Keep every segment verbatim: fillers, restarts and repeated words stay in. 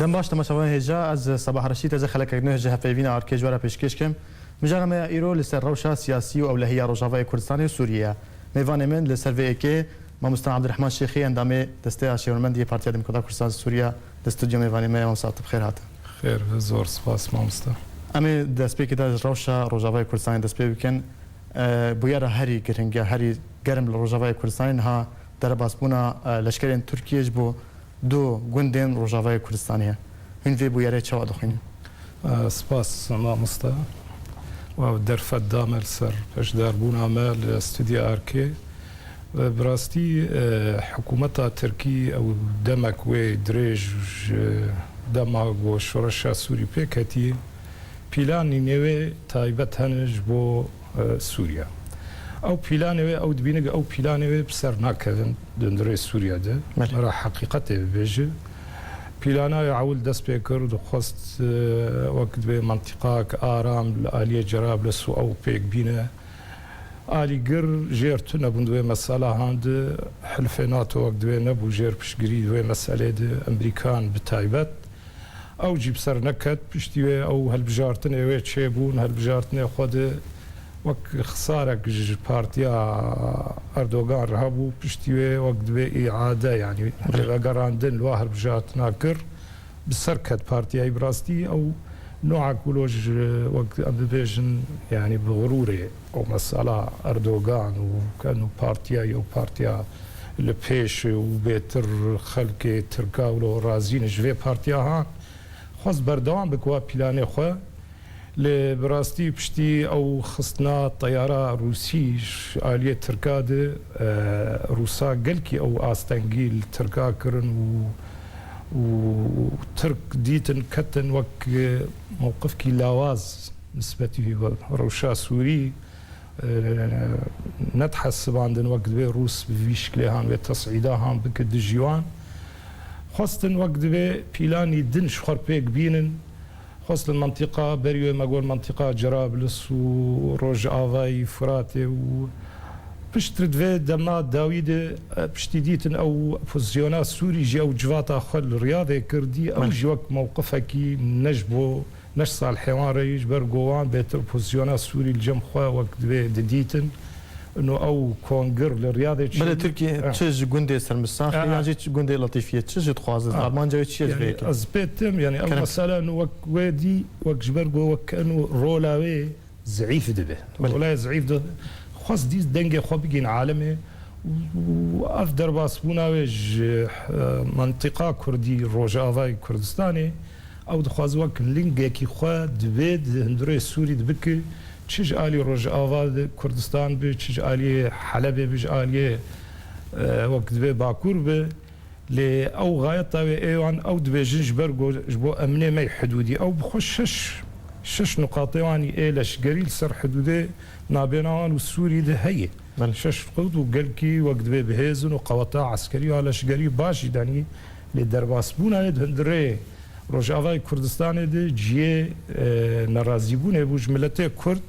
Dem baş temaşevanên hêja, ez Sabah Reşîd, ez ê xelekek nû ji hevpeyvîna Arkê ji we re pêşkêş kim. Mijara me ya îro li ser rewşa siyasî û ewlehiya Rojavayê Kurdistanê û Sûriyê ye. Mêvanê min li ser vê êkê Mamoste Abdurrahman Şêxî, endamê Desteya Şêwirmendî yê Partiya Demokrata Kurdistan Sûriye, li stûdyo mêvanê me ye. Mamoste, tu bi xêr hate. Xêr be, zor spas mamoste. Em ê destpêkê de rewşa Rojavayê Kurdistanê dest pê bikin. E, bûyera herî girîng ya herî germ li Rojavayê Kurdistanê niha derbasbûna, e, leşkerên Tirkiyê ji bo du gundên Rojavayê Kurdistanê ye. Hûn vê bûyerê çawa dixwînin? E, spas mamoste. Wa derfet da me li ser beşdarbûna me li Stûdya Arkê. E, bi rastî, e, hikûmeta Tirkî ew demek wê dirêj ji dema ku şoreşa Sûrî pêk hetiye, pîlanî newê taybet hene ji bo, e, Sûriye. Ew pîlanê wê, ew dibîne ku ew pîlanê wê bi ser nakevin di hundirê Sûriye de. Belê. Mera heqîqetê bibêje. Pîlana wê ewil dest pê kir, dixwest, e, wek divê mentiqak aram li aliyê Cerablus û ew pêk bîne. Alîgir jêr tune bûn di wê meselehan de, hilfê NATO wek divê nebû jêr piştgirî di wê meselê de, Emerîkan bi taybet. Ew jî bi ser neket, piştî wê ew hilbijartinê wê çêbûn, hilbijartinê xwe de wek xisarek ji partiya Erdogan re hebû, piştî wê wek divê îade, yanî vegerandin li wa hilbijartina kir, bi ser ket partiyayî. Bi rastî ew noa ku lo ji, wek em bibêjin, yanî bi xurûrê ew mesela Erdogan û ken û partiya, ew partiya li pêş û bêtir xelkê Tirka wilo razî ne ji vê partiya han. Xwest berdewam bike wa pîlanê xwe. Lê bi rastî piştî ew xistina teyara Rûsî ji aliyê Tirka de, e, Rûsa gelkî ew astengî li Tirka kirin û, û Tirk dîtin ketin wek, e, mewqifkî lawaz nisbetî rewşa Sûrî. E, nedihesibandin wek divê Rûs bi vî şiklê han wê tesîda han bike dijî wan. Xwestin wek divê pîlanî din ji xwe pêk bînin. Xwest li mentiqa berî wê me got mentiqa Cerablus û Rojavayî Furatê û piştre divê dema dawî de, e, piştî dîtin ew opozîsyona Sûrî jî ew civata xwe li Riyadê kir dî, ew Belê. jî wek mewqifekî ne ji bo ne ji salihê wan re yî, ji ber ku wan bêtir opozîsyona Sûrî li cem xwe wek divê didîtin. Ino ew kongir li Riyadê çêbû. Belê, Tirkiye Eh. çi ji gundê Sermisaxê Eh, eh. yan jî çi gundê Letîfiyê, çi ji dixwaze? Eh. Armanca wê çi ye ji vê Yanî yekê? ez pê tim, yanî ew Kerem. mesela ino wek wê dî, wek ji ber ku wek ino rola wê zeîf dibe. Belê. Rola wê zeîf dibe. Xwest dî dengê xwe bigihîn alemê û, û ev derbasbûna wê ji, eh, mentiqa Kurdî, Rojavayê Kurdistanê, ew dixwaze wek lingekî xwe divê di hundirê Sûrî de bike, çi ji alî Rojava de Kurdistan be, çi ji aliyê Helebê be, ji aliyê, e, wek divê Bakur be. Lê ew xayeta wê ê wan ew dibêjin ji ber ku ji bo emnê me yê hidûdî. Ew bi xwe şeş, şeş nuqatê wan ê leşgerî li ser hidûdê nabêna wan û Sûrî de heye. Belê. Şeş qewt û gelkî wek divê bihêzin û qeweta eskerî ya leşgerî baş jî danî. Lê derbasbûna wê di hundirê Rojavayê Kurdistanê de cihê, e, nerazîbûnê bû ji miletê Kurd.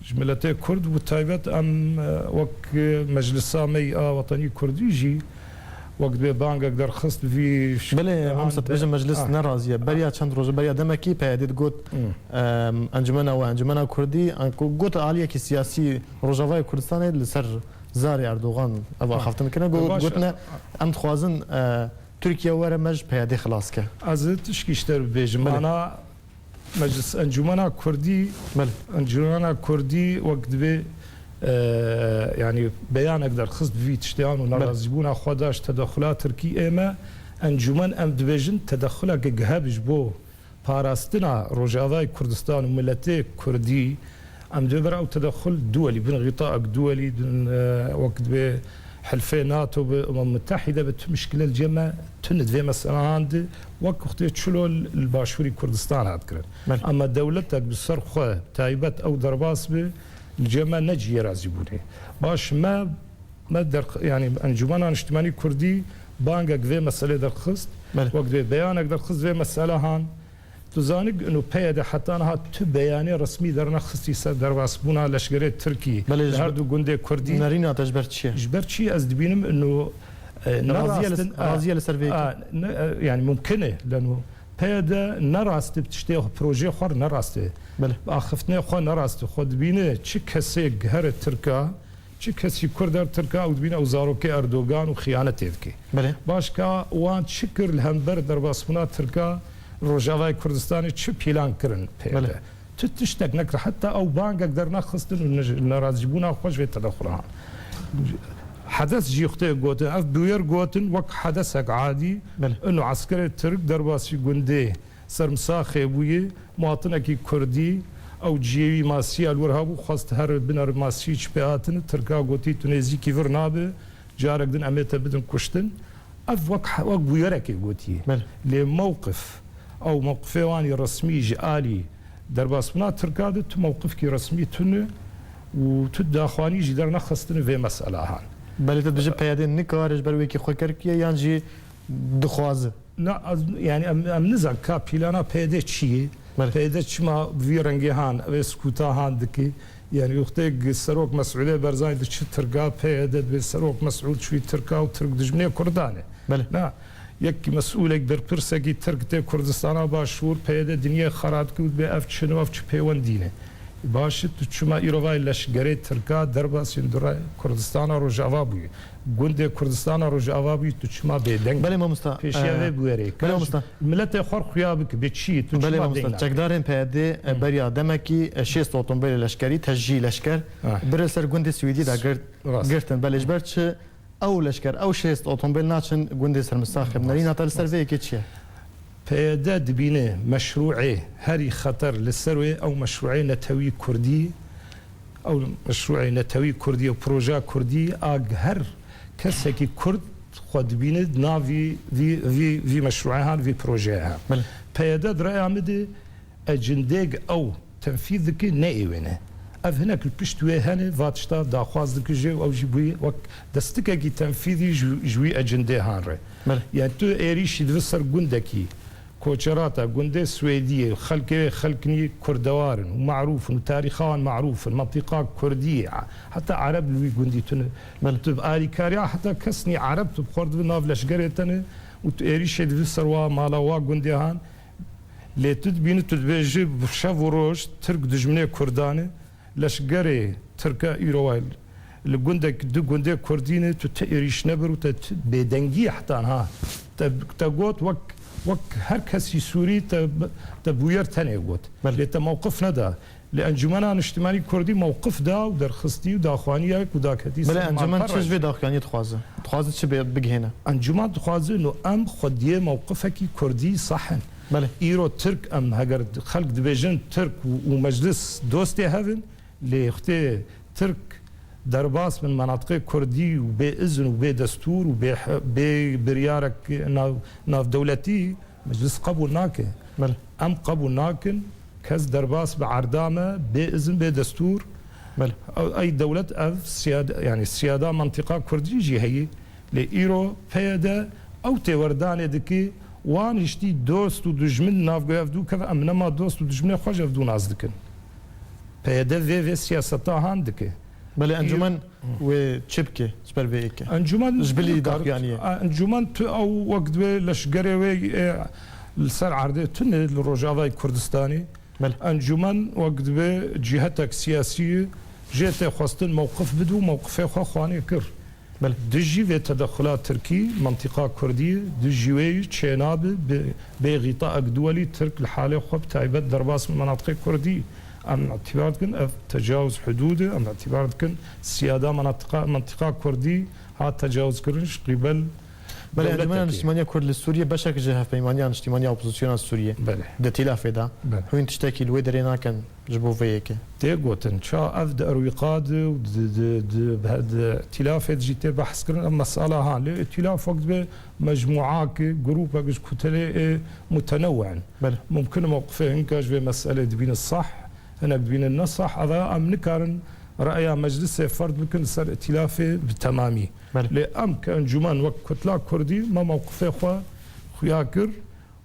Ji miletê Kurd û bi taybet em, e, wek, e, Meclisa me yî a Wetenî Kurdî jî wek divê bangek derxist vî ş-, Belê, an Mamoste, de- dibêjin meclis Ah. nerazî ye. Beriya çend roj, beriya demekî P Y D digot, Hmm. em, encûmena we, encûmena Kurdî, an ku got aliyekî siyasî Rojavayê Kurdistanê li ser zarê Erdogan ev Ah. axaftin dikirine. Got-, Baş e. gotine, em dixwazin, e, Tirkiye were me ji P Y D xilas ke. Ez ê tişkî ji te re bibêjim. Belê. Ana Meclis Encûmena Kurdî, Belê. Encûmena Kurdî wek divê, e, yanî beyanek derxist bi vî tiştê an û Belê. nerazîbûna xwe da ji tedexula Tirkî ê me. Encûmen em dibêjin tedexuleke gihe bi ji bo parastina Rojavayê Kurdistan û miletê Kurdî. Em dê ber ew tedexul duwelî, bin xîtaek duwelî, bin, e, wek divê hilfê NATO bi, Umem Mutehîde bi, tu mişkile li cem me tune di vê meselehan de, wek wextê çilo li Başûrî Kurdistan hat kirin. Belê. Ama dewletek bi ser xwe taybet ew derbas bi, li cem me ne cihê razîbûnê. Baş me, me derx-, yanî Encûmena Niştimanî Kurdî bangek vê meselê derxist, Belê. wek divê beyanek derxist vê meselehan. Tu zanî ino P Y D heta niha tu beyanê resmî dernexistî ser derbasbûna leşgerê Tirkî Belê, li ji her ber- du gundê Kurdî. Nerîna te ji ber çi ye? Ji ber çi ez dibînim ino, e, ne Razî ye li, rastin, e, razî ye li ser vê yekê? a, ne, e, yanî mumkin e leno P Y D ne rast e, bi tiştê projeyê xwe re ne rast e. Belê. Bi axiftinê xwe ne rast e. Xwe dibîne çi kesê gihere Tirka, çi kesî Kurd her Tirka, ew dibîne ew zarokê Erdogan û xiyanetê dike. Belê. Başka wan çi kir li hember derbasbûna Tirka, Rojavayê Kurdistanê çi pîlan kirin P Y D? Belê. Tu tiştek nekir. Heta ew bangek dernexistin û ne-, nerazîbûna xwe ji vê tedexula han. Hedes jî xwe tê gotin. Ev bûyer gotin wek hedesek adî. Belê. Ino eskerê Tirk derbasî gundê Sermisaxê bûye, muwatinekî Kurdî, ew ciyê wî masiya li wir hebû, xwest here biner masî çi pê hatine, Tirka gotî, tu nêzîkî vir nabe, carek din em ê te bidin kuştin. Ev wek, wek bûyerekê gotiye. Belê. Lê mewqif, ew mewqifê wan yê resmî ji alî derbasbûna Tirka de tu mewqifkî resmî tune û tu daxwanî jî dernexistine vê mesela han. Belê, tu dibêjî P Y D nikare ji ber wê yekê xwe ker kiye yan jî dixwaze? Na, ez, yani em, em nizan ka plana P Y D çi ye? Belê. P Y D çima vî rengê han, vê sikuta han dike? Yani wextê Serok Mesûdê Berzanî diçi Tirka, P Y D dibê Serok Mesûd çûyî Tirka û Tirk dijminê Kurdan e. Belê. Na, yek mesûlek, berpirsekî Tirk tê Kurdistana Başûr, P Y D dinyê xera dike û dibê ev çi ne, ev çi pêwendî ne. Baş e, tu çima îro vay leşgerê Tirka derbasî hundirê Kurdistana Rojava bûyî? Gundê Kurdistana Rojava bûyî, tu çima bêdeng? Belê mamosta, Pêşiya e, vê bûyerê. belê mamosta. Miletê xwe xuya bike, bê çi yî, tu Belê çima mamosta, deng nake? Çekdarên P Y D, e, Hı. beriya demekî, e, şêst otomobîlê leşkerî, tejî leşker, Ah. bire ser gundê Swêdî de girt-, Rast. girtin. Belê ji ber çi ew leşker, ew şêst otomobîl naçin gundê Sermisaxê? Rast. Nerîna te li ser vê yekê çi ye? P Y D dibîne meşrûê herî xeter li ser wê, ew meşrûê netewî Kurdî, ew meşrûê netewî Kurdî û proja Kurdî a her kesekî Kurd xwe dibîne di nav vî, vî, vî, vî meşrûê han, vî projeyê han. Belê. P Y D di raya min de ecindêk ew tenfîz dike ne ê wê ne. Ev hinek li pişt wê hene, va tişta daxwaz dike jê û ew jî bûyî wek destikekî tenfîzî ji, ji wî ecindê han re. Belê. Yani tu êrîşî divi ser gundekî koçerata gundê Swêdiyê, xelkê wê xelkinî kurdewar in û marûf in û tarîxa wan marûf in, mentiqa kurdî ye, heta ereb li wî gundî tune. Belê. Tu bi alîkariya heta kes nî ereb tu bi xwe re dibi nav leşgerê te ne û tu êrîşê divi ser wa mala wa gundê han. Lê tu dibînî, tu dibêjî, bi şev û roj Tirk dijminê Kurdan e. Leşgerê Tirke îro wa li gundek, du gundê Kurdî ne, tu ti êrîş nebir û te ti bêdengî heta niha. Te, te got wek, wek her kesî Sûrî te, te bûyer tenê got. Belê. Lê te mewqif neda. Lê Encûmena Niştimanî Kurdî mewqif da û derxistî û daxwaniya ku daketî Belê, ser Encûmen malperra çi ji vê jî. daxuyaniyê dixwaze? Dixwaze çi bê-, bigihêne? Encûmen dixwaze no em xwediyê mewqifekî Kurdî sah in. Belê. Îro Tirk em heger xelk dibêjin Tirk û, û meclis dostê hev in, lê wextê Tirk derbas bin menatiqê Kurdî û bê izin û bê destûr û bê he-, bê biryarek nav, navdewletî, Meclis qebûl nake. Belê. Em qebûl nakin kes derbas bi erda me, bê izin, bê destûr. Belê. Ew, ey dewlet ev siyad-, yani siyada mentiqa Kurdî jî heye. Lê îro P Y D ew têwerdanê dike, wan hiştî dost û dijmin navgoya ev dû keve, em nema dost û dijminê xwe ji ev dû nas dikin. P Y D vê, vê siyaseta han dike. Belê, Îro encûmen wê çi bike ji ber vê yekê? Encûmen Ji bilî nikare, daxuyaniyê. Encûmen tu ew wek divê leşgerê wê, e, li ser erdê tune li Rojavayê Kurdistanê. Belê. Encûmen wek divê cîhetek siyasî jê tê xwestin mewqif bide û mewqifê xwe xwanê kir. Belê. Dijî vê tedexula Tirkî, mentiqa Kurdî, dijî wê yî çênabe, bi, bê xîta ek duwelî Tirk li halê xwe bi taybet derbas min menatiqê Kurdî. Em îtîbar dikin, ev tecawuz hudûd e, em îtîbar dikin, siyada menatiqa, mentiqa Kurdî hat tecawuz kirin ji qîbel Belê, Encûmena dewletekê. Niştimaniya Kurd li Sûriyê beşek ji Hevpeymaniya Niştimaniya Opozisyona Sûriyê Belê. di îtîlafê de. Belê. Hûn tiştekî li wê derê nakin ji bo vê yekê? Tê gotin, ça ev di erwîqa de û di, di, di, di îtîlafê de jî tê behs kirin, ev mesela ha. Lê îtîlaf wek dibe mecmûak, grûpek ji kutelê ê mutenewwe in. Belê. Mumkin e mewqifê hinka ji vê meselê dibînin sah, hinek dibînin ne sah. Eva em nikarin reya meclisê ferd bikin li ser îtîlafê bi temamî. Belê. Lê em ke encûmen wek kutla Kurdî me mewqifê xwe xuya kir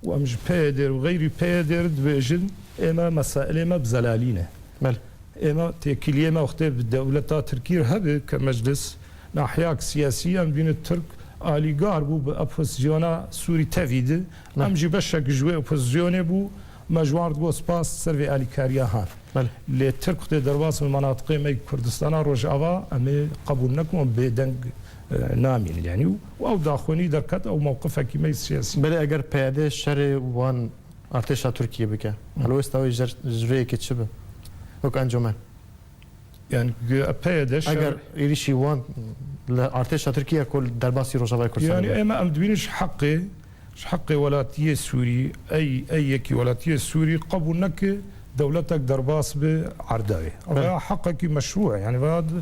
û em ji P Y D û xeyrî P Y D re dibêjin, ême mesailê me bi zelalî ne. Belê. Ême têkiliyê me wextê bi dewleta Tirkî re hebe ke meclis, nahiyek siyasî em bîne Tirk, alîgar bû bi opozisyona Sûrî tevî di. Belê. Em jî beşek ji wê opozisyonê bû, me ji wan re digot spas ser vê alîkariya han. Belê. Lê Tirk tê derbas bi menatiqê me yê Kurdistana Rojava, em ê qebûl nekin, em bêdeng, e, namîn, yanî, û ew daxuyanî derket, ew mewqifekî me yê siyasî. Belê, eger P Y D şerê wan artêşa Tirkiyê bike, Hı. helwesta wê ji, ji vê yekê çi be? Wek encomen. Yani, P Y D şer- Eger êrîşî wan li artêşa Tirkiye ku derbasî Rojavayê Kurdistanê Yani, be. ema em dibînin ji heqê, ji heqê welatiyê Sûrî, ey, ey yekî welatiyê Sûrî qebûl neke dewletek derbas bi erdayê. Belê. Veya heqekî meşrû ye. Yani, veya di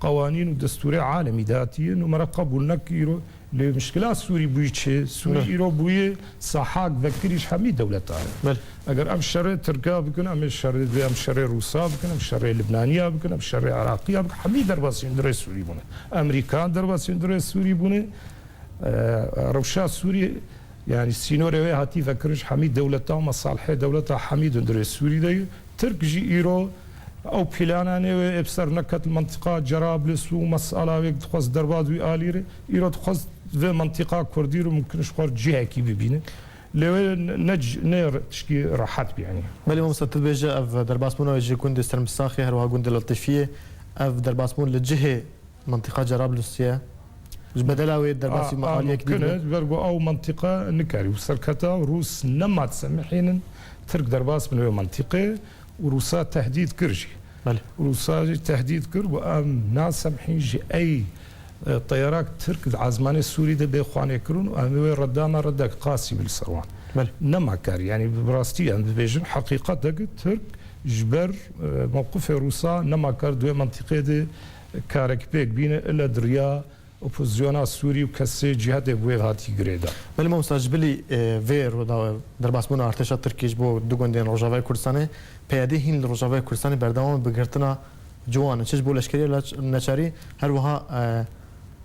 qewanîn û destûrê alemî de hatiye, numara qebûl neke îro. Lê mişkila Sûrî bûyî çi? Sûrî Belê. îro bûyî sahak vekirî ji hemî dewletan e. Belê. Eger em şerê Tirka bikin, em ê şerê, em şerê Rûsa bikin, em şerê Libnaniya bikin, em şerê Iraqiya bikin, hemî derbasî hundirê Sûrî bûne. Emerîkan derbasî hundirê Sûrî bûne. E, rewşa Sûrî, yani sînorê wê hatî vekirin ji hemî dewleta û mesalihê dewleta hemî hundirê Sûrî de ye. Tirk jî îro ew plananê wê ê bi ser neket li mentiqa Cerablus û mesela wê dixwest derbas wî alî re, îro dixwest vê mentiqa Kurdî re mumkin ji xwe re cihekî bibîne. Lê wê ne, ne, ne tişkî rehet bî, yanî. Belê, mamosta, tu dibêje ev derbasbûna wê ji gundê Sermisaxê, her wiha gundê Letîfiyê, ev derbasbûn li cihê mentiqa Cerablusê ye. Ji bedela wê derbasî A, a, aliyek mumkin dî e, ber ku ew mentiqa nikarî û serketa Rûs nema disemihînin Tirk derbas bin wê mentiqê û Rûsa tehdîd kir jî. Belê. Rûsa jî tehdîd kir ku em nasemhîn ji ey, e, teyarak Tirk di ezmanê Sûrî de bê xwanê kirin û em ê wê redda me redek qasî bi li ser wan. Belê. Nema kar, yanî bi rastî em dibêjin, heqîqetek Tirk ji ber, e, mewqifê Rûsa nema kar di wê mentiqê de karek pêk bîne, ile di riya opozisyona Sûrî û kesê cîhetê bi wê hatî girêdan. Belê mamosta, ji bilî, e, vê roda-, derbasbûna artêşa Tirkî ji bo du gundên Rojavayê Kurdistanê, P Y D hîn li Rojavayê Kurdistanê berdewam e bi girtina ciwan e. Çi ji bo leşkeriya Laç-, Neçarî, her wiha,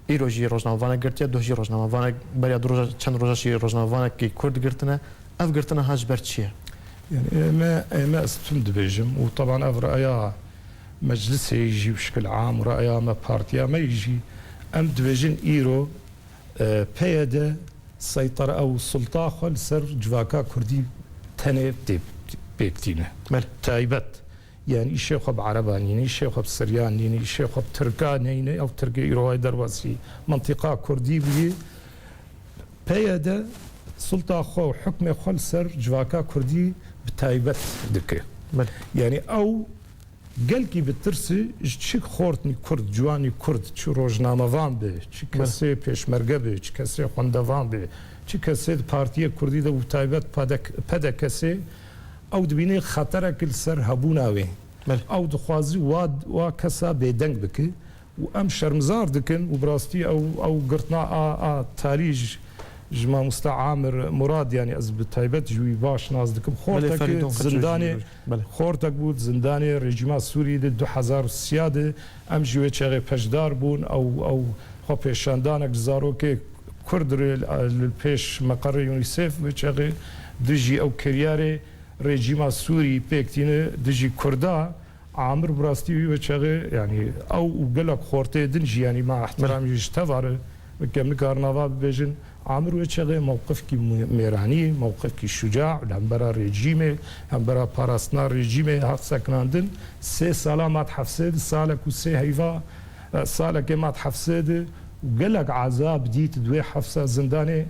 e, îro jî rojnamevanek girtiye, duh jî rojnamevanek, beriya du roja, çend roja jî rojnamevanekî Kurd girtine. Ev girtina ha ji ber çi ye? Yani, ême, ême ez tim dibêjim û teban ev reya meclisê jî bi şikil am û reya me partiya me jî, em dibêjin îro, e, P Y D seytara ew sulta xwe li ser civaka Kurdî tenê tê pêk tîne. Belê. Taybet. Yani îşê xwe bi Ereba nîne, îşê xwe bi Siryan nîne, îşê xwe bi Tirka neyne, ew Tirkê îro wayê derbasî mentiqa Kurdî bûyî. P Y D sulta xwe û hukmê xwe li ser civaka Kurdî bi taybet dike. Belê. Yani ew gelkî bi tirsî ji çi xortnî Kurd, ciwanî Kurd, çi rojnamevan be, çi Belê. kesê pêşmerge be, çi kesê xwendevan be, çi kesê di partiyê Kurdî de û taybet P D K, P D K S, ew dibîne xeterek li ser hebûna wê. Belê. Ew dixwaze wa, wa kesa bêdeng bike û em şermizar dikin û bi rastî ew, ew girtina a, a talî ji, ji mamoste Amir Murad, yani ez bi taybet ji wî baş nas dikim. Belê, Xortek Ferîdun Qeçû jî zindanê, belê. xortek bû zindanê rejîma Sûrî de du hezar û sê de, em jî wê çaxê peşdar bûn, ew, ew xwepêşandanek ji zarokê Kurd re li pêş meqerê UNICEF wê çaxê dijî ew kiryarê rejîma Sûrî pêk tîne dijî Kurda. Amir bi rastî wî wê çaxê, yanî ew û gelek xortê din jî, yanî ma ihtiram jî ji teva re bikim, nikarin ava bibêjin. Amir wê çaxê mewqifkî mê-, mêranî, mewqifkî şuca li hembera rejîmê, hembera parastina rejîmê hat sekinandin. Sê sala mat hefsê di, salek û sê heyva, e, salekê mat hefsê di û gelek ezab dît di wê hefsa zindanê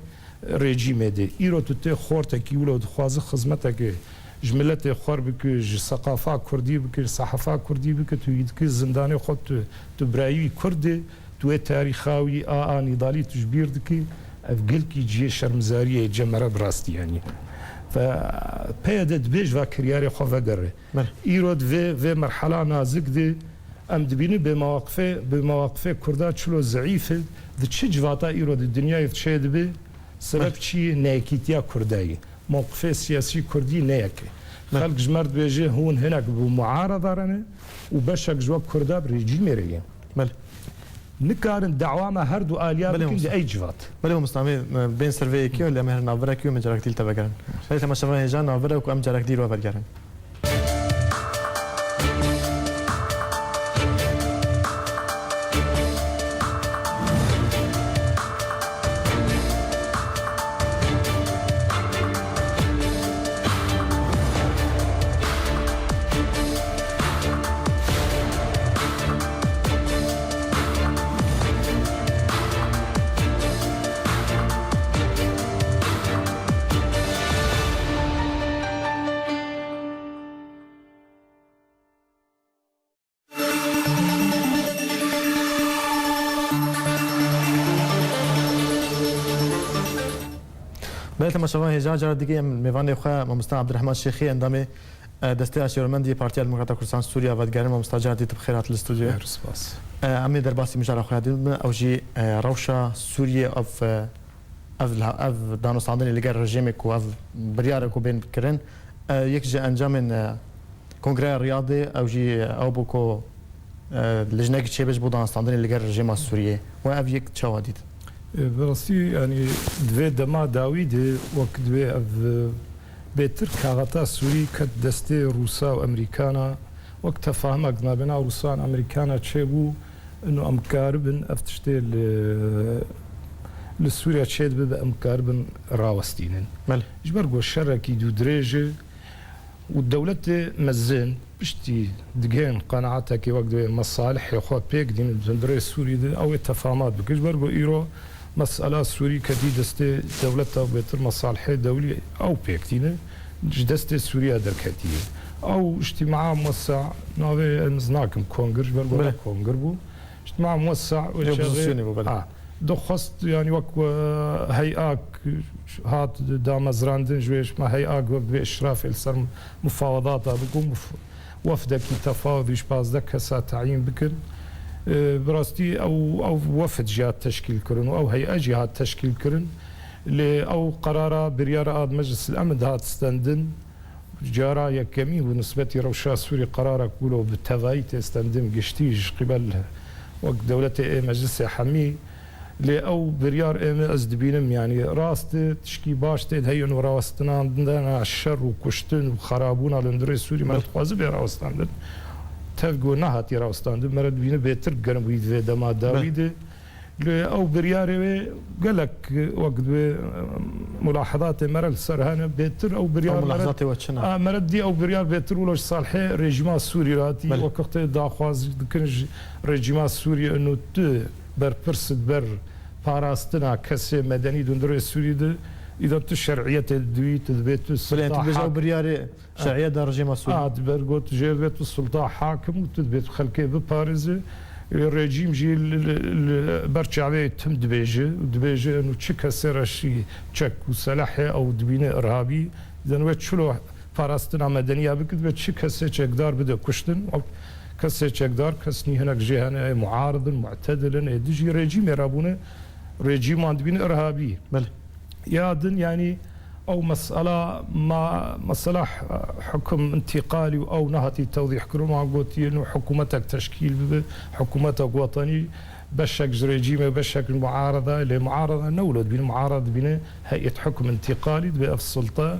rejîmê de. Îro tu tê xortekî wilo dixwaze xizmetekê ji miletê xwe re bike, ji seqafa kurdî bike, ji sehefa kurdî bike, tu yî dike zindanê xwe, tu, tu birayî wî kurd e, tu wê tarîxa wî a, a nîdalî tu ji bîr dikî, ev gelkî cihê şermizariyê ye, cem mere bi rastî yanî. Ve P Y D dibê ji va kiryarê xwe vegere. Belê. Îro di vê, vê merhala nazik de em dibînin bê mewaqifê, bê mewaqifê Kurda çilo zeîf e, di çi civata îro di dinyayê çê dibe, sebeb Belê. çi ye? Neyekîtiya Kurda ye. Mewqifê siyasî Kurdî ne yek e. Belê. Xelk ji me re dibêje hûn hinek bi muarada re ne û beşek ji we Kurda bi rejîmê re ye. Belê. Nikarin dawa me her du aliya Belê bikin di mamoste. ey civat. Belê mamoste, em ê, e, bên ser vê yekê, lê em ê her navbera kê, em ê carekî li te vegerin. Belê temaşevan hêjan, navbera ku em carekî dî li we vegerin. Temaşevan hêja cara dîkî em mêvanê xwe mamosta Abdurrahman Şêxî endamê, e, Desteya Şêwirmendî Partiya Demokrata Kurdistan Sûriya vedigerin. Mamosta cara dî tu bi xêr hat li stûdyoyê. Xêr spas. E, em ê derbasî mijara xwe ya dî bibin. Ew jî, e, rewşa Sûriyê ev, e, ev, ev danûstandinê li gel rejîmê ku ev biryarê ku bên kirin, e, yek ji encamên, e, Kongreya Riyadê ew jî ew bû ku, e, lijnekî çêbê ji bo danûstandinê li gel rejîma Sûriyê. We ev yek çawa dît? E, bi rastî, yanî, di vê dema dawî de wek divê ev, e, bêtir kaxeta Sûrî ket destê Rûsa û Emerîkana, wek tefahimek di navbêna Rûsa û Emerîkana çêbû, ino em karibin ev tiştê li, li Sûriya çêdibe, em karibin rawestînin. Belê. Ji ber ku şerekî dûdirêj e, û dewletê mezin piştî digihên qenaatekê wek divê mesalihê xwe pêk dînin di hundirê Sûrî de, ew ê tefamat bike. Ji ber ku îro mesela Sûrî ketî destê dewleta bêtir mesalihê dewlî ew pêk dîne, ji destê Sûriya derketiye. Ew îctîmaa muwessa navê ez nakim kongir, ji ber ku Belê. ne kongir bû. Îctîmaa muwessa û Opozisyonê çaxê bû, belê. Ha, dixwest, yanî wek, e, hey'ak hat damezrandin ji wê, ji me hey'ak wek divê işrafê li ser mufawedata bikin, muf-, wefdekî tefawidî ji pazdeh kesa teyîn bikin. E, bi rastî ew, ew wefd jî hat teşkîl kirin û ew hey'e jî hat teşkîl kirin. Lê ew qerara biryara a di Meclis el Emin de hat stendin. Cara yekemîn bû nisbetî rewşa Sûrî qerarek wilo bi tevayî tê stendin giştî ji qîbel wek dewletê ê Meclisê Hemî. Lê ew biryar ê min ez dibînim, yanî rast e, tişkî baş tê de heye û rawestinandina şer û kuştin û xerabûna li hundirê Sûrî me Belê. dixwaze bê rawestandin. Tev ku nehatî rawestandin, me re dibîne bêtir germ bûyî di vê dema dawî Belê. de. Lê ew biryarê wê gelek wek divê, e, mulahezatê me re li ser hene. Bêtir ew biryar Ew me re, mulahezatê we çi ne? a, me re dî ew biryar bêtir wilo ji salihê rejîma Sûrî re hatî. Belê. Wek wextê daxwaz dikin ji rejîma Sûrî û tu berpirs di ber parastina kesê medenî di hundirê Sûrî de, îda tu şer'iyetê didûyî, tu dibê tu Belê, tu sulta dibêje ew hak- biryarê Şer'iyet da rejîma Sûrî. A, di ber got jê ve tu sulta hakim û tu dibê tu xelkê biparêze. Ê, rejîm jî li, li, li ber çavê tim dibêje û dibêje eno çi kesê re şî çek û selehê ew dibîne irhabî. Zan we çilo parastina medeniya bikit ve çi kesê çekdar bide kuştin. Ew kesê çekdar kes nî hinek jê hene ê muaridin, mu'tedilin, ê dijî rejîmê re bûne. Rejîman dibîne irhabî. Belê. Ya din, yanî ew mesela ma, mesela h-, hukum întîqalî û ew nehatî tewdîh kirin, wan gotiye nû hikûmetek teşkîl bibe, hikûmetek wetenî, beşek ji rejîmê, beşek ji muarada, lê muarada ne wilo dibîne, muarada dibîne heyet hukum întîqalî, dibe ev sulta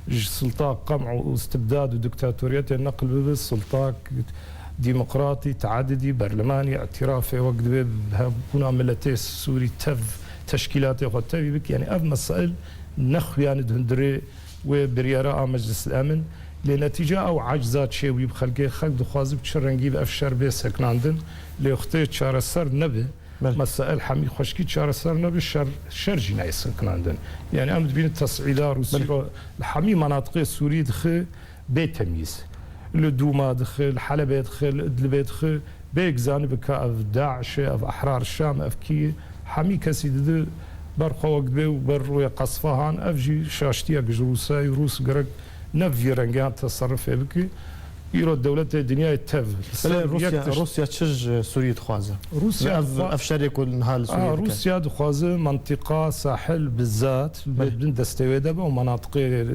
ji sulta qem'û û istibdad û diktatoriyetê neqil bibe, sulta demokratî, teadidî, berlemanî, îtirafê wek divê bi hevbûna miletê Sûrî tev teşkîlatê xwe tevî bike. Yanî ev mesail nexuyane di hundirê wê biryara a Meclis el Emin. Lê netîca ew ecza çêbûyî bi xelkê, xelk dixwaze bi çi rengî bi ev şer bê sekinandin. Lê wextê çareser nebe, Belê. mesail hemî xweşkî çareser nebe, şer, şer jî nayê sekinandin. Yanî em dibînin tes'îda Rûsî Belê. ro li hemî menatiqê Sûrî dixe bê temyîz. Li Dûma dixe, li Helebê dixe, li Idlibê dixe, bêk zanibe ka ev DAIŞ e, ev Ehrar Şam, ev kî ye. Hemî kesî dide ber xwe wek dibê û ber rûyê qesfahan, ev jî şaştiyek ji Rûsayê, Rûs gerek ne vî rengeyan teserifê bike. Îro dewletê dinyayê tev li ser Belê, yek Rûsya, tişt- Rûsya çi ji Sûriyê dixwaze? Rûsya Ev, dixwa- ev şerê ku niha li Sûriyê Aa, dike. Rûsya dixwaze mentiqa sahil bizat Belê. bin destê wê de be û menatiqê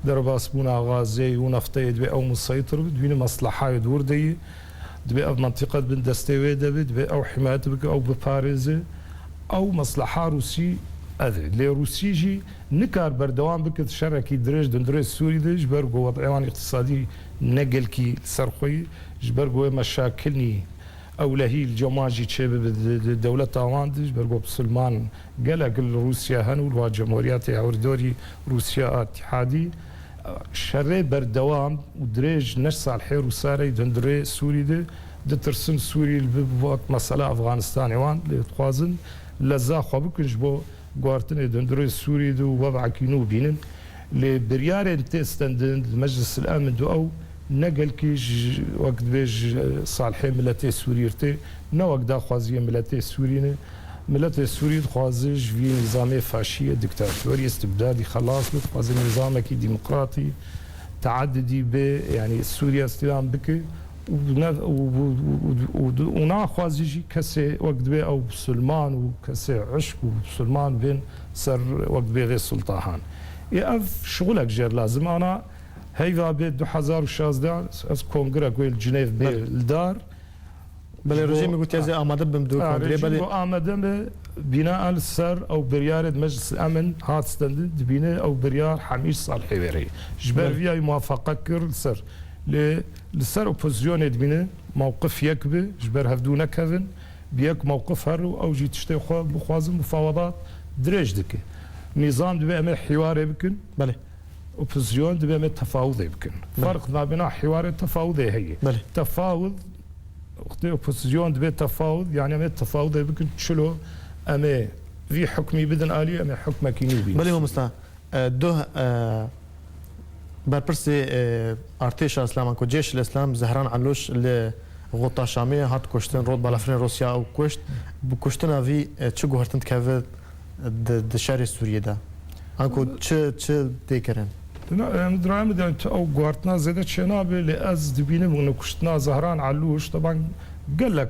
derbasbûna gazê û nefteyê dibê ew museytir bi, dibîne meslehayê di wir de yî. Dibê ev mentiqa di bin destê wê de be, dibê ew himayet bike, ew biparêze. Ew mesleha Rûsî ev e. Lê Rûsî jî nikar berdewam bike di şerekî dirêj di hundirê Sûrî de, ji ber ku wed'ê wan îqtisadî ne gelkî li ser xwe yî, ji ber ku wê meşakilnî ewlehî li cem wan jî çêbibe di, di dewleta wan de, ji ber ku bisilman gelek li Rûsya hene û li wa cemhuriyetê hewrdorî Rûsya a îtîhadî. Şerê berdewam û dirêj ne salihê Rûsa re yî di hundirê Sûrî de, ditirsin Sûrî li bi wek mesela Efxanistanê wan lê dixwazin leza xwe bikin ji bo guhartinê di hundirê Sûrî de û web'ekî nû bînin. Lê biryarên tê stendin di Meclis el Emin de ew ne gelkî ji, wek dibê ji salihê miletê Sûrî tê, ne wek daxwaziyê miletê Sûrî ne. Miletê Sûrî dixwaze ji vî nîzamê faşî, diktatorî, îstibdadî xelas be, dixwaze nîzamekî demokratî, teadidî bê, yanî Sûriye îstîlam bike û ne, û, û, û, û, û, û naxwaze jî kesê wek dibê ew bisilman û kesê hişk û bisilman bên ser wek dibê vê sultahan. Ê ev şixulek jêr lazim ana heyva bê du hezar û şazdeh ez kongrek wê li Cinêv bê Belê. li dar. Belê, Ji bo rejîmê gotiye ez ê amade bim du Ha, kongrê, rejîm belê. got amade me bîna li ser ew biryarê di Meclis Emin hat stendin, dibîne ew biryar hemî sal hêverê. Ji ber Belê. vî yayî muwafaqet kir li ser. Lê li ser opozisyonê dibîne mewqif yek bi, ji ber hevdû nekevin, bi yek mewqif her û ew jî tiştê xwe bixwazin mufawedat dirêj dike. Nîzam dibe em ê hîwarê bikin. Belê. Opozisyon dibe em ê tefawudê bikin. Belê. Ferq nabêna hîwarê tefawudê heye. Belê. Tefawud, wextê opozisyon dibe tefawud, yani em ê tefawudê bikin, çilo em ê vî hukmî bidin alî, em ê hukmekî nû bînin. Belê mamosta, e, duh, e, berpirsê, e, artêşa Îslam, anku Cêş el Îslam, Zehran Eloş li Xota Şamê hat kuştin, rot balafirên Rûsya ew kuşt. Bi kuştina vî, e, çi guhertin dikeve di, di şerê Sûriyê de? Anku çi, çi tê kirin? Na, em, di raya min de tu ew guhertina zêde çênabe, lê ez dibînim û kuştina Zehran Elûş, teban gelek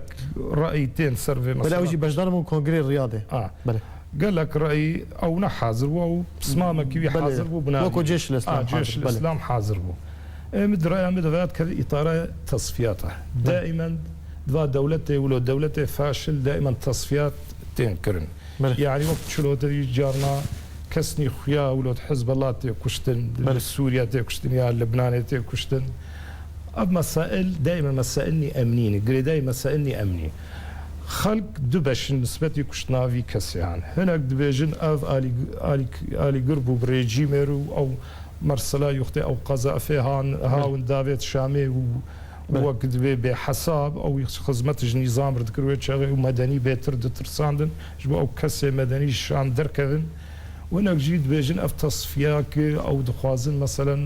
rayî tên ser vê Belê ew meselê. jî beşdar bûn kongrê Riyadê. A. Belê. Gelek rayî ew ne hazir bû, ew pismamekî wî Belê. hazir bû, binavî. Weko Cêş el Îslam A, Cêş hazir, el belê. Îslam hazir bû. Em di raya min de veyat kevî îtara tasfiyata. Belê. Daimen di va dewletê wilo, dewletê faşil daimen tasfiyat tên kirin. Belê. Yani wek çilo te dî carna kesnî xuya wilo di Hizbullah tê kuştin, Belê. li Sûriye tê kuştin ya Libnanê tê kuştin. Ev mesail daimen mesailnî emnî ne, girêdayî mesailnî emnî. Xelk du beş in nisbetî kuştina vî kesê han. Hinek dibêjin ev alî-, alî-, alîgir bû bi rejîmê re û ew mersela yuxtê ew qezafê han, Belê. hawin davêt Şamê û Belê. wek dibê bêhesab, ew xizmet ji nîzam re dikir wê çaxê û medenî bêtir ditirsandin, ji bo ew kesê medenî ji Şam derkevin. Hinek jî dibêjin ev tasfiya ki ew dixwazin, meselen,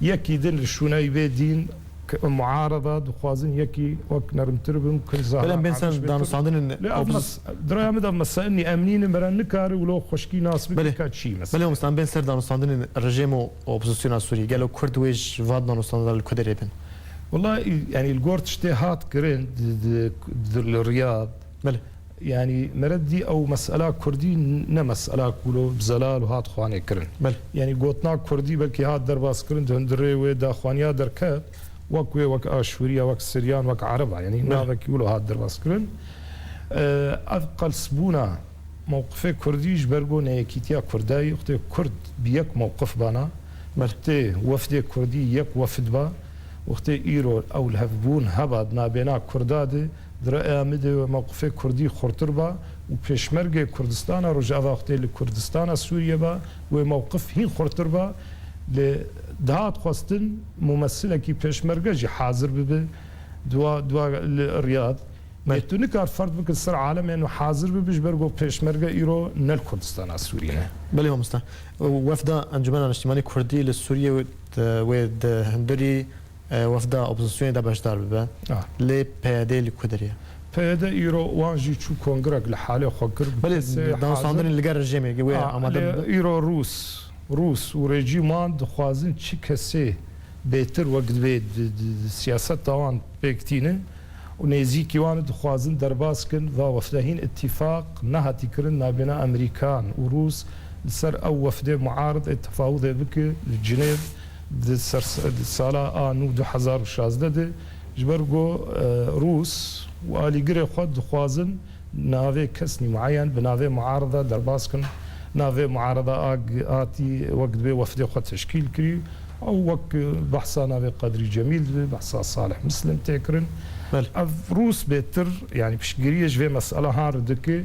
yekî din li şûneyî bê dîn, k-, muarada dixwazin yekî wek nerimtir bin, kin Belê, em bên ser danûstandinên Lê ev opozis- mes-, di raya min de mesailnî emnî ne, mere nikare wilo xweşkî nas bike Belê. ka çi mesela. Belê, em bên ser danûstandinên rejîm û opozisyona Sûriyê. Gelo Kurd wê ji va danûstandina li ku derê bin? Wela, yani li gor tiştê hat kirin di, di, di, li Riyad. Belê. Yani mere dî ew mesela Kurdî ne mesela ku wilo bi zelal û hat xwanê kirin. Belê. Yani gotina Kurdî belkî hat derbas kirin, di hundirê wê daxwaniya derket, wek wê, wek Aşûriya, wek Siryan, wek Ereba. Yani Belê. navekî wilo hat derbas kirin. Ev qelsbûna mewqifê Kurdî ji ber ku neyekîtiya Kurdayî, wextê Kurd bi yek mewqif bana, Belê. wextê wefdê Kurdî yek wefd ba, wextê îro ew li hev bûn heba di nabêna Kurda de, di raya min de wê mewqifê Kurdî xurtir ba û pêşmergê Kurdistana Rojava wextê li Kurdistana Sûriye ba, wê mewqif hîn xurtir ba. Lê dihat xwestin mumesilekî pêşmerge jî hazir bibe, dua, dua li Riyad. Belê. Lê tu nikar ferd bikir ser alemê û hazir bibe ji ber ku pêşmerge îro ne li Kurdistana Sûrî ne. Belê mamoste. Wefda Encûmena Niştimanî Kurdî li Sûriyê wê di, wê di hundirî, e, wefda opozisyonê de beşdar bibe. Ah. Lê P Y D li ku derê ye? P Y D îro wan jî çû kongrek li halê xwe kir. Belê, Kesê danûstandinê hazir. li gel rejîmê, wê Ah, amade lê bibe. îro Rûs, Rûs û rejîman dixwazin çi kesê bêtir wek divê di, di, di siyaseta wan pêk tînin û nêzîkî wan dixwazin derbas kin, va wefde hîn îtîfaq nehatî kirin nabêna Amerîkan û Rûs li ser ew wefdê muarid ê tefawidê bike li Cinêv di ser, di sala a nû du hezar û şazdeh de, ji ber ku, e, Rûs û alîgirê xwe dixwazin navê kesnî mueyen bi navê muarida derbas kin. Navê muarida a g-, hatî wek dibê wefdê xwe teşkîl kirî. Ew wek, e, behsa navê Qedrî Cemîl dibe, behsa Salih Mislim tê kirin. Belê. Ev Rûs bêtir, yanî piştgiriyê ji vê mesela han re dike,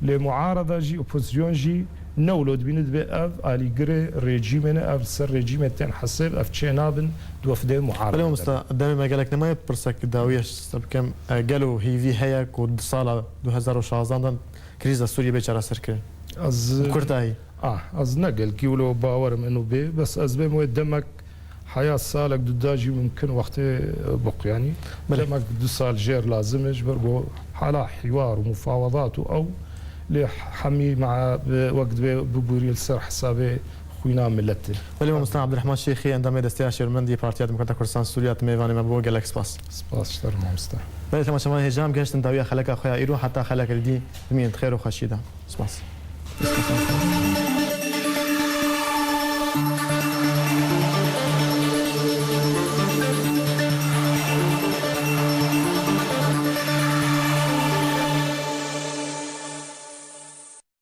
lê muarada jî, opozisyon jî ne wilo dibîne, dibê ev alîgirê rejîmê ne, ev li ser rejîmê tên hesêb, ev çê nabin di wefdê muarada Belê de. mamoste, demê me gelek nemaye, pirsek dawiyê ji te bikim. E, gelo hîvî heye ku di sala du hezar û şazdehan de krîza Sûriyê bê çareserkirin? Ez, Bi kurtayî. ah, ez ne gelkî wilo bawerim eno bê, bes ez bêm wê demek heya salek du da jî mumkin wextê, e, biqu, yanî Belê. demek du sal jêr lazim e, ji ber ku hala hîwar û mufawedat û ew Lê hemî me bi wek divê bibûrî li ser hesabê xwîna miletê. Belê, mamoste Abdurrahman Şêxî, endamê Desteya Şêwirmendî Partiya Demokrata Kurdistan Sûriya, tu mêvanê me bû, gelek spas. Spas ji te re, mamoste. Belê, temaşevanên hêja, em gehiştin dawiya xeleka xwe ya îro, heta xelekek dî bimînin di xêr û xweşiyê de. Spas.